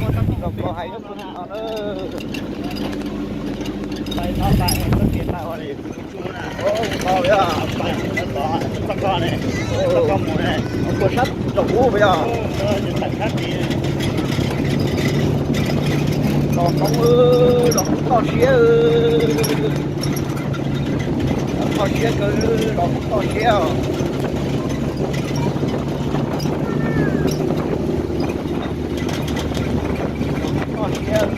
Zoo nkaus hais lub no na. Puas sab nraum ub yog? Los Hmoob, los Hmoob toj siab, toj siab kawg, los Hmoob toj siab os. Toj siab.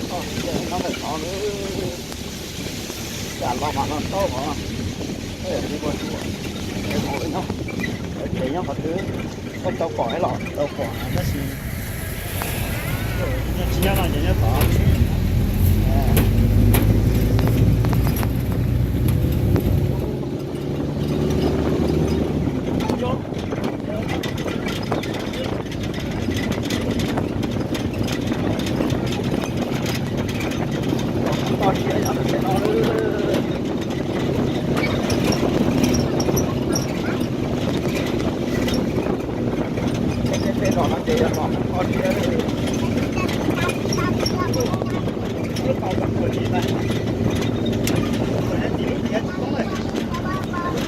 Toj siab nyob ntawm no, cas los mas no tau os. Ib ua tsuas, mus nyob, tsev nyob qhov twg, koj tau pom los tau pom tab sis nyob tsis nyob no ces nyob tod.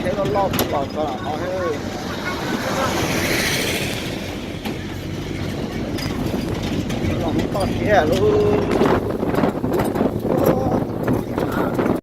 Tsheb loj loj los txog no. Los toj siab lub.